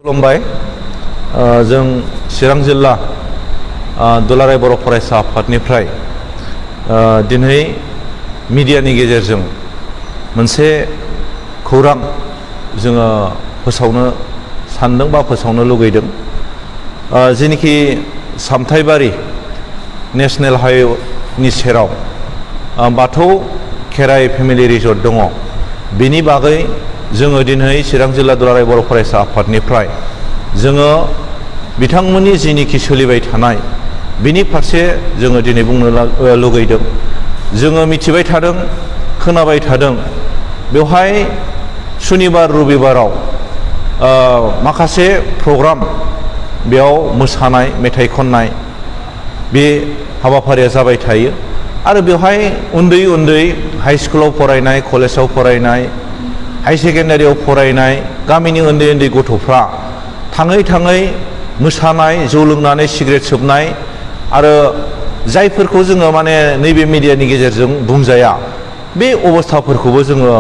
खुलुमबाय जों चिरां जिल्ला दुलाराय बर' फरायसा आफादनिफ्राय दिनै मिडियानि गेजेरजों मोनसे खौरां जोङो फोसावनो सानदों बा फोसावनो लुगैदों। जेनिखि सामथाइबारि नेशनेल हाइवेनि सेराव बाथौ खेराइ फेमिलि रिजर्ट दङ, बेनि बागै जोङो दिनै चिरां जिल्ला दुलाराय बर' फरायसा आफादनिफ्राय जोङो बिथांमोननि जेनिखि सोलिबाय थानाय बिनि फारसे जोङो दिनै बुंनो लुगैदों। जोङो मिथिबाय थादों, खोनाबाय थादों, बेवहाय सुनिबार रबिबाराव माखासे प्रग्राम, बेयाव मोसानाय मेथाइ खननाय बे हाबाफारिया जाबाय थायो आरो बेवहाय उन्दै उन्दै हाइ स्कुलाव फरायनाय, कलेजाव फरायनाय, हाई सेकेन्डारियाव फरायनाय गामिनि उन्दै उन्दै गथ'फ्रा थाङै थाङै मोसानाय, जौ लोंनानै सिगारेट सोबनाय आरो जायफोरखौ जोङो माने नैबे मिडियानि गेजेरजों बुंजाया बे अबस्थाफोरखौबो जोङो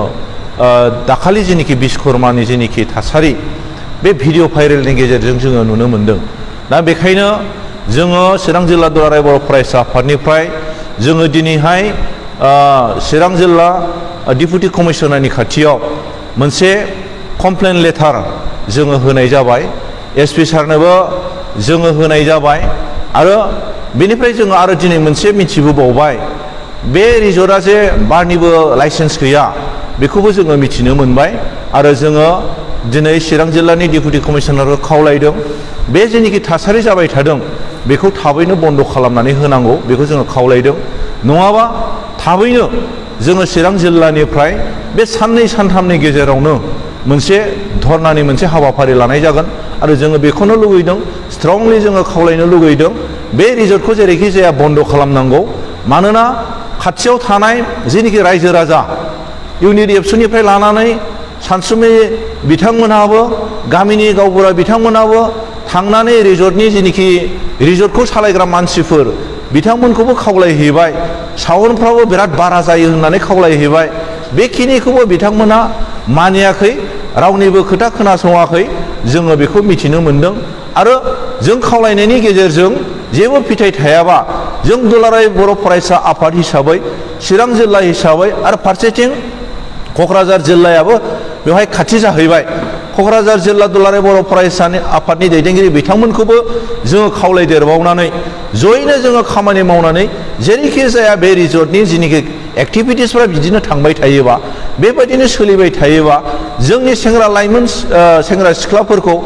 दाखालि जेनिखि बिश्वकर्मानि जेनिखि थासारि बे भिडिअ भाइरेलनि गेजेरजों जोङो नुनो मोनदों। दा बेखायनो जोङो चिरां जिल्ला दुलाराय बर' फरायसा आफादनिफ्राय जोङो दिनैहाय चिरां जिल्ला डिपुटि कमिशनारनि खाथियाव मोनसे कमप्लेन लेटार जोङो होनाय जाबाय, एसपि सारनोबो जोङो होनाय जाबाय आरो बेनिफ्राय जोङो आरो दिनै मोनसे मिथिबोबावबाय, बे रिजर्टआ जे बारनिबो लाइसेन्स गैया बेखौबो जोङो मिथिनो मोनबाय आरो जोङो दिनै चिरां जिल्लानि डिपुटि कमिशनारखौ खावलायदों, बे जेनिखि थासारि जाबाय थादों बेखौ थाबैनो बन्द' खालामनानै होनांगौ, बेखौ जोङो खावलायदों। नङाबा थाबैनो जोङो चिरां जिल्लानिफ्राय बे साननै सानथामनि गेजेरावनो मोनसे धरनानि मोनसे हाबाफारि लानाय जागोन आरो जोङो बेखौनो लुगैदों, स्ट्रंलि जोङो खावलायनो लुगैदों, बे रिजर्टखौ जेरैखि जाया बन्द' खालामनांगौ। मानोना खाथियाव थानाय जेनिखि रायजो राजा इउनिट एबसुनिफ्राय लानानै सानसुमै बिथांमोनहाबो, गामिनि गावबुरा बिथांमोनहाबो थांनानै रिजर्टनि जेनिखि रिजर्टखौ सालायग्रा मानसिफोर बिथांमोनखौबो खावलायहैबाय, साउन्डफ्राबो बिराद बारा जायो होननानै खावलायहैबाय, बेखिनिखौबो बिथांमोना मानियाखै, रावनिबो खोथा खोनासङाखै, जोङो बेखौ मिथिनो मोनदों। आरो जों खावलायनायनि गेजेरजों जेबो फिथाइ थायाबा जों दुलाराय बर' फरायसा आफाद हिसाबै, चिरां जिल्ला हिसाबै आरो फारसेथिं क'क्राझार जिल्लायाबो बेवहाय खाथि जाहैबाय, क'क्राझार जिल्ला दुलाराय बर' फरायसा आफादनि दैदेनगिरि बिथांमोनखौबो जोङो खावलायदेरबावनानै जयैनो जोङो खामानि मावनानै जेरैखि जाया बे रिजर्टनि जेनिखि एक्टिभिटिसफ्रा बिदिनो थांबाय थायोबा, बेबायदिनो सोलिबाय थायोबा जोंनि सेंग्रा लाइमोन सेंग्रा सिख्लाफोरखौ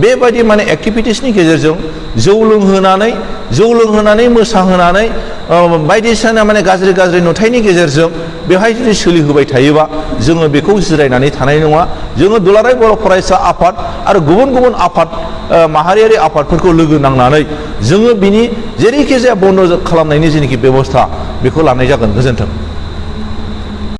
बेबायदि माने एक्टिभिटिसनि गेजेरजों जौ लोंहोनानै मोसाहोनानै बायदिसिना माने गाज्रि गाज्रि नुथायनि गेजेरजों बेवहाय जुदि सोलिहोबाय थायोबा जोङो बेखौ जिरायनानै थानाय नङा। जोङो दुलाराय बर' फरायसा आफाद आरो गुबुन गुबुन आफाद माहारियारि आफादफोरखौ लोगो नांनानै जोङो बिनि जेरैखि जाया बन्द' खालामनायनि जेनिखि बेबस्था बेखौ लानाय जागोन। गोजोन्थों।